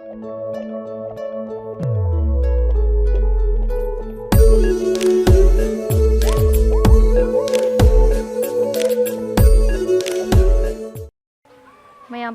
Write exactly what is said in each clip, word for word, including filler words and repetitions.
ꯃꯌꯥꯝ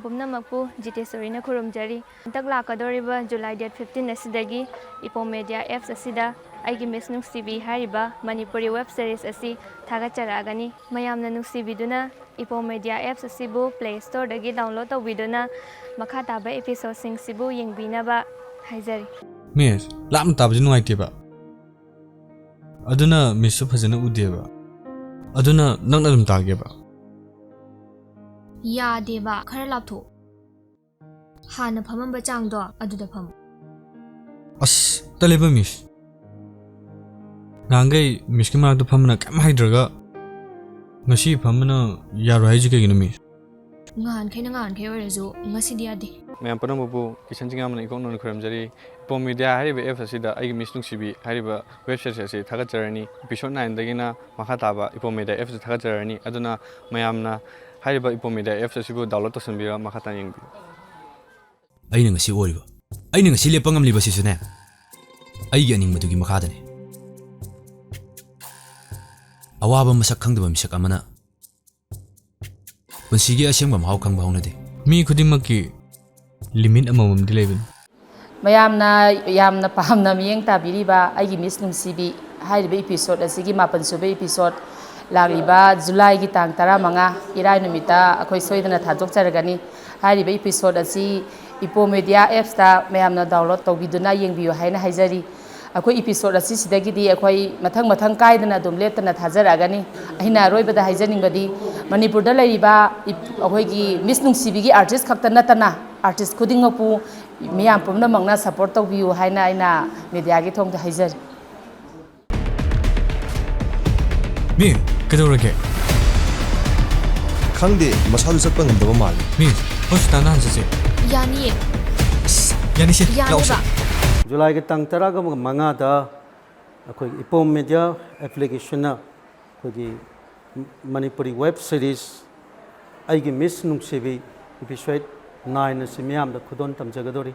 ꯄꯨꯝꯅꯃꯛꯄꯨ ꯖꯤꯇꯦꯁꯣꯔꯤꯅ ꯈꯨꯔꯨꯝꯖꯔꯤ꯫ ꯍꯟꯗꯛ ꯂꯥꯛꯀꯗꯧꯔꯤꯕ July date fifteen ꯑꯁꯤꯗꯒꯤ ꯏꯄꯣꯝ ꯃꯦꯗꯤꯌꯥ ꯑꯦꯞꯁ ꯑꯁꯤꯗ ꯑꯩꯒꯤ ꯃꯤꯁ ꯅꯨꯡꯁꯤꯕꯤ ꯍꯥꯏꯔꯤꯕ ꯃꯅꯤꯄꯨꯔꯤ ꯋꯦꯕ ꯁꯤꯔꯤꯁ ꯑꯁꯤ ꯊꯥꯒꯠꯆꯔꯛꯑꯒꯅꯤ꯫ ꯃꯌꯥꯝꯅ ꯅꯨꯡꯁꯤꯕꯤꯗꯨꯅ ꯏꯄꯣꯝ ꯃꯦꯗꯤꯌꯥ ꯑꯦꯞꯁ ꯑꯁꯤꯕꯨ ꯄ꯭ꯂꯦ ꯁ꯭ꯇꯣꯔꯗꯒꯤ ꯗꯥꯎꯟꯂꯣꯗ ꯇꯧꯕꯤꯗꯨꯅ ꯃꯈꯥ ꯇꯥꯕ ꯑꯦꯄꯤꯁꯣꯗꯁꯤꯡꯁꯤꯕꯨ ꯌꯦꯡꯕꯤꯅꯕ ꯍꯥꯏꯖꯔꯤ꯫ ꯃꯤꯁ, ꯂꯥꯞꯅ ꯇꯥꯕꯁꯤ ꯅꯨꯡꯉꯥꯏꯇꯦꯕ꯫ ꯑꯗꯨꯅ ꯃꯤꯁꯁꯨ ꯐꯖꯅ ꯎꯗꯦꯕ꯫ ꯑꯗꯨꯅ ꯅꯛꯅ ꯑꯗꯨꯝ ꯇꯥꯒꯦꯕ꯫ ꯌꯥꯗꯦꯕ, ꯈꯔ ꯂꯥꯞꯊꯣꯛꯑꯣ꯫ ꯍꯥꯟꯅ ꯐꯝꯃꯝꯕ ꯆꯥꯡꯗꯣ ꯑꯗꯨꯗ ꯐꯝꯃꯣ꯫ ꯑꯁ, ꯇꯜꯂꯦꯕ ꯃꯤꯁ꯫ ꯅꯍꯥꯟꯈꯩ ꯃꯤꯁꯀꯤ ꯃꯅꯥꯛꯇ ꯐꯝꯕꯅ ꯀꯩꯝ ꯍꯥꯏꯗ꯭ꯔꯒ ꯉꯁꯤ ꯐꯝꯕꯅ ꯌꯥꯔꯣꯏ ꯍꯥꯏꯁꯤ ꯀꯩꯒꯤꯅꯣ ꯃꯤꯁ? ꯉꯍꯥꯟꯈꯩꯅ ꯉꯍꯥꯟꯈꯩ ꯑꯣꯏꯔꯁꯨ ꯉꯁꯤꯗꯤ ꯌꯥꯗꯦ꯫ ꯃꯌꯥꯝ ꯄꯨꯝꯅꯃꯛꯄꯨ ꯀꯤꯁꯟ ꯆꯤꯡꯉꯥꯝꯕꯅ ꯏꯀꯣꯛ ꯅꯧꯅ ꯈꯨꯔꯨꯝꯖꯔꯤ꯫ ꯏꯄꯣꯝ ꯃꯦꯗꯤꯌꯥ ꯍꯥꯏꯔꯤꯕ ꯑꯦꯞꯁ ꯑꯁꯤꯗ ꯑꯩꯒꯤ ꯃꯤꯁ ꯅꯨꯡꯁꯤꯕꯤ ꯍꯥꯏꯔꯤꯕ ꯋꯦꯕ ꯁꯤꯔꯤꯁ ꯑꯁꯤ ꯊꯥꯒꯠꯆꯔꯅꯤ꯫ ꯑꯦꯄꯤꯁꯣꯗ ꯅꯥꯏꯟꯗꯒꯤꯅ ꯃꯈꯥ ꯇꯥꯕ ꯏꯄꯣꯝ ꯃꯦꯗꯤꯌꯥ ꯑꯦꯞꯁꯇ ꯊꯥꯒꯠꯆꯔꯅꯤ꯫ ꯑꯗꯨꯅ ꯃꯌꯥꯝꯅ ꯍꯥꯏꯔꯤꯕ ꯏꯄꯣꯝ ꯃꯦꯗꯤꯌꯥ ꯑꯦꯞꯁ ꯑꯁꯤꯕꯨ ꯗꯥꯎꯟꯂꯣꯗ ꯇꯧꯁꯤꯟꯕꯤꯔꯒ ꯃꯈꯥ ꯇꯥꯅ ꯌꯦꯡꯕꯤꯌꯨ꯫ ꯑꯩꯅ ꯉꯁꯤ ꯑꯣꯏꯔꯤꯕ, ꯑꯩꯅ ꯉꯁꯤ ꯂꯦꯞꯄ ꯉꯝꯂꯤꯕꯁꯤꯁꯨꯅꯦ, ꯑꯩꯒꯤ ꯑꯅꯤꯡꯕꯗꯨꯒꯤ ꯃꯈꯥꯗꯅꯤ꯫ ꯑꯋꯥꯕ ꯃꯁꯛ ꯈꯪꯗꯕ ꯃꯤꯁꯛ ꯑꯃꯅ ꯄꯨꯟꯁꯤꯒꯤ ꯑꯁꯦꯡꯕ ꯃꯍꯥꯎ ꯈꯪꯕ ꯍꯧꯅꯗꯦ꯫ ꯃꯤ ꯈꯨꯗꯤꯡꯃꯛꯀꯤ ꯂꯤꯃꯤꯠ ꯑꯃꯃꯝꯗꯤ ꯂꯩꯕꯅꯤ꯫ ꯃꯌꯥꯝꯅ ꯌꯥꯝꯅ ꯄꯥꯝꯅ ꯃꯤꯠꯌꯦꯡ ꯇꯥꯕꯤꯔꯤꯕ ꯑꯩꯒꯤ ꯃꯤꯁ ꯅꯨꯡꯁꯤꯕꯤ ꯍꯥꯏꯔꯤꯕ ꯏꯄꯤꯁꯣꯗ ꯑꯁꯤꯒꯤ ꯃꯥꯄꯟ ꯁꯨꯕ ꯏꯄꯤꯁꯣꯗ ꯂꯥꯛꯂꯤꯕ ꯖꯨꯂꯥꯏꯒꯤ ꯇꯥꯡ ꯇꯔꯥꯃꯉꯥ, ꯏꯔꯥꯏ ꯅꯨꯃꯤꯠꯇ ꯑꯩꯈꯣꯏ ꯁꯣꯏꯗꯅ ꯊꯥꯗꯣꯛꯆꯔꯒꯅꯤ꯫ ꯍꯥꯏꯔꯤꯕ ꯏꯄꯤꯁꯣꯗ ꯑꯁꯤ ꯏꯄꯣ ꯃꯦꯗꯤꯌꯥ ꯑꯦꯞꯁꯇ ꯃꯌꯥꯝꯅ ꯗꯥꯎꯟꯂꯣꯗ ꯇꯧꯕꯤꯗꯨꯅ ꯌꯦꯡꯕꯤꯌꯨ ꯍꯥꯏꯅ ꯍꯥꯏꯖꯔꯤ꯫ ꯑꯩꯈꯣꯏ ꯏꯄꯤꯁꯣꯗ ꯑꯁꯤꯁꯤꯗꯒꯤꯗꯤ ꯑꯩꯈꯣꯏ ꯃꯊꯪ ꯃꯊꯪ ꯀꯥꯏꯗꯅ ꯑꯗꯨꯝ ꯂꯦꯞꯇꯅ ꯊꯥꯖꯔꯛꯑꯒꯅꯤ꯫ ꯑꯩꯅ ꯑꯔꯣꯏꯕꯗ ꯍꯥꯏꯖꯅꯤꯡꯕꯗꯤ, ꯃꯅꯤꯄꯨꯔꯗ ꯂꯩꯔꯤꯕ ꯏꯞ-, ꯑꯩꯈꯣꯏꯒꯤ ꯃꯤꯁ ꯅꯨꯡꯁꯤꯕꯤꯒꯤ ꯑꯥꯔꯇꯤꯁ ꯈꯛꯇ ꯅꯠꯇꯅ ꯑꯥꯔꯇꯤꯁ ꯈꯨꯗꯤꯡꯃꯛꯄꯨ ꯃꯤꯌꯥꯝ ꯄꯨꯝꯅꯃꯛꯅ ꯁꯄꯣꯔꯠ ꯇꯧꯕꯤꯌꯨ ꯍꯥꯏꯅ ꯑꯩꯅ ꯃꯦꯗꯤꯌꯥꯒꯤ ꯊꯣꯡꯗ ꯍꯥꯏꯖꯔꯤ꯫ ꯃꯤ, ꯀꯩꯗꯧꯔꯒꯦ? ꯈꯪꯗꯦ, ꯃꯁꯥꯗꯨ ꯆꯠꯄ ꯉꯝꯗꯕ ꯃꯥꯜꯂꯤ꯫ ꯃꯤ, ꯍꯣꯁꯄꯤꯇꯥꯜꯗ ꯍꯥꯟꯅ ꯆꯠꯁꯦ꯫ ꯌꯥꯅꯤꯌꯦ꯫ ꯑꯁ, ꯌꯥꯅꯤꯁꯦ, ꯂꯥꯛꯑꯣꯁꯦ꯫ ꯌꯥꯅꯤꯕ꯫ ꯖꯨꯂꯥꯏꯒꯤ ꯇꯥꯡ ꯇꯔꯥꯒ ꯃꯉꯥꯗ ꯑꯩꯈꯣꯏꯒꯤ ꯏꯄꯣꯝ ꯃꯦꯗꯤꯌꯥ ꯑꯦꯄ꯭ꯂꯤꯀꯦꯁꯟꯅ ꯑꯩꯈꯣꯏꯒꯤ ꯃꯅꯤꯄꯨꯔꯤ ꯋꯦꯕ ꯁꯤꯔꯤꯁ ꯑꯩꯒꯤ ꯃꯤꯁ ꯅꯨꯡꯁꯤꯕꯤ ꯏꯄꯤꯁꯣꯗ ꯅꯥꯏꯅ ꯁꯤ ꯃꯤꯌꯥꯝꯗ ꯈꯨꯗꯣꯜ ꯇꯝꯖꯒꯗꯧꯔꯤ꯫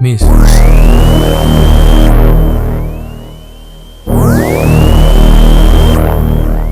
Miss,